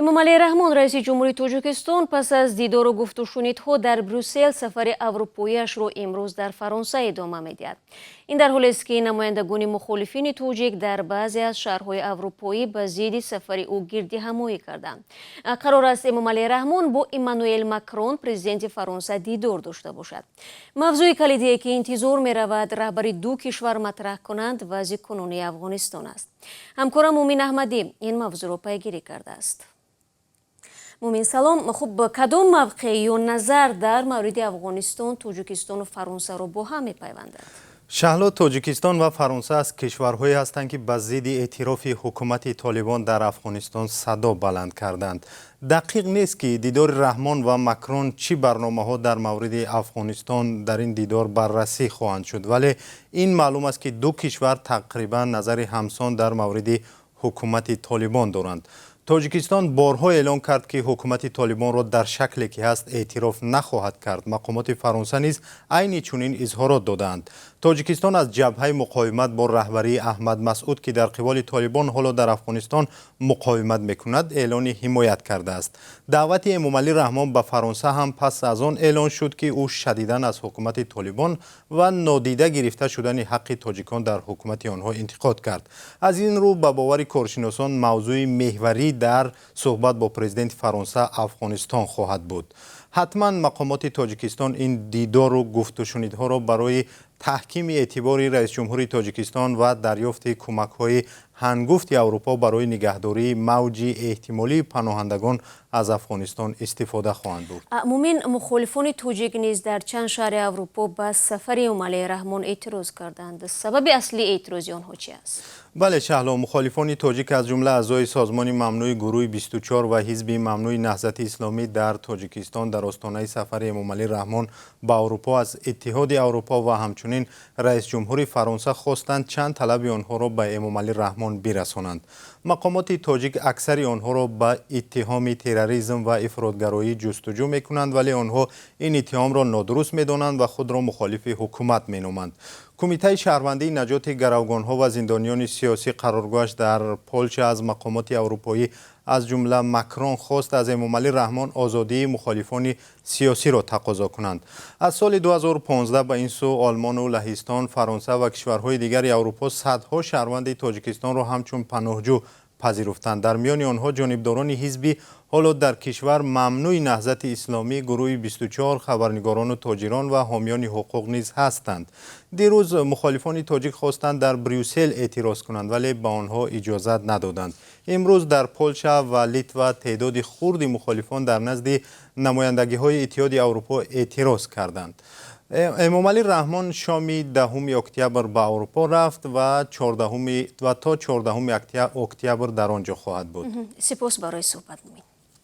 Эмомалӣ Раҳмон, раиси ҷумҳури Тоҷикистон, пас аз дидору гуфтушунидҳо дар Брюссел сафари аврупоиашро имрӯз дар Фаронса идома медиҳад. Ин дар ҳолест, ки намояндагони мухолифини тоҷик дар баъзе аз шаҳрҳои аврупоӣ ба зидди сафари ӯ гирдиҳамоӣ карданд. Қарор аст, Эмомалӣ Раҳмон бо Эммануэл Макрон, президенти Фаронса, дидор дошта бошад. Мавзӯи калидие, ки интизор меравад раҳбари ду кишвар матраҳ кунанд, вазъи кунунии Афғонистон аст. Ҳамкорам Мумин Аҳмадӣ ин мавзӯъро пайгирӣ кардааст. Мумин, салом. Хуб, кадом мавқеъ ё назар дар мавриди Афғонистон Тоҷикистону Фаронсаро бо ҳам мепайвандад? Шаҳло, Тоҷикистон ва Фаронса аз кишварҳое ҳастанд, ки ба зидди эътирофи ҳукумати Толибон дар Афғонистон садо баланд карданд. Дақиқ нест, ки дидори Раҳмон ва Макрон чӣ барномаҳо дар мавриди Афғонистон дар ин дидор баррасӣ хоҳанд шуд, вале ин маълум аст, ки ду кишвар тақрибан назари ҳамсон дар мавриди ҳукумати Толибон доранд. Тоҷикистон борҳо эълон кард, ки ҳукумати Толибонро дар шакле, ки ҳаст, эътироф нахоҳад кард. Мақомоти Фаронса низ айни чунин изҳорот додаанд. Тоҷикистон аз Ҷабҳаи муқовимат бо раҳбарии Аҳмад Масъуд, ки дар қиболи Толибон ҳоло дар Афғонистон муқовимат мекунад, эълони ҳимоят кардааст. Даъвати Эмомалӣ Раҳмон ба Фаронса ҳам пас аз он эълон шуд, ки ӯ шадидан аз ҳукумати Толибон ва нодида гирифта шудани ҳаққи тоҷикон дар ҳукумати онҳо интиқод кард. Аз ин рӯ, ба бовари коршиносон, мавзӯи меҳварӣ дар суҳбат бо президенти Фаронса Афғонистон хоҳад буд. Ҳатман мақомоти Тоҷикистон ин дидору гуфтушунидҳоро барои таҳкими эътибори раисҷумҳури Тоҷикистон ва дарёфти кӯмакҳои ҳангуфти Аврупо барои нигаҳдории мавҷи эҳтимолии паноҳандагон аз Афғонистон истифода хоҳанд бурд. Мумин, мухолифони тоҷик низ дар чанд шаҳри Аврупо ба сафари Эмомалӣ Раҳмон эътироз карданд. Сабаби аслии эътирози онҳо чи аст? Бале, Шаҳло, мухолифони тоҷик, аз ҷумла аъзои созмони мамнӯи Гурӯҳи 24 ва ҳизби мамнӯи Наҳзати Исломӣ дар Тоҷикистон, дар остонаи сафари Эмомалӣ Раҳмон ба Аврупо аз Иттиҳоди Аврупо ва ҳамчунин раисҷумҳури Фаронса хостанд чанд талаби онҳоро ба Эмомалӣ Раҳмон бирасонанд. Мақомоти тоҷик аксари онҳоро ба иттиҳоми терроризм ва ифротгароӣ ҷустуҷӯ мекунанд, вале онҳо ин иттиҳомро нодуруст медонанд ва худро мухолифи ҳукумат меноманд. Кумитаи шаҳрвандии наҷоти гаравгонҳо ва зиндониёни сиёсӣ, қароргоҳаш дар Полша, аз мақомоти аврупоӣ, аз ҷумла Макрон, хост аз Эмомалӣ Раҳмон озодии мухолифони сиёсиро тақозо кунанд. Аз соли 2015 ба ин сӯ Олмону Лаҳистон, Фаронса ва кишварҳои дигари Аврупо садҳо шаҳрванди Тоҷикистонро ҳамчун паноҳҷӯ пазируфтанд. Дар миёни онҳо ҷонибдорони ҳизби ҳоло дар кишвар мамнӯи Наҳзати Исломӣ, Гурӯҳи 24, хабарнигорону тоҷирон ва ҳомиёни ҳуқуқ низ ҳастанд. Дирӯз мухолифони тоҷик хостанд дар Брюссел эътироз кунанд, вале ба онҳо иҷозат надоданд. Имрӯз дар Полша ва Литва теъдоди хурди мухолифон дар назди намояндагиҳои Иттиҳоди Аврупо эътироз карданд. Эмомалӣ Раҳмон шоми 10 октябр ба Аврупо рафт ва то 14 октябр дар он ҷо хоҳад буд. Сипос барои суҳбат, Мумин.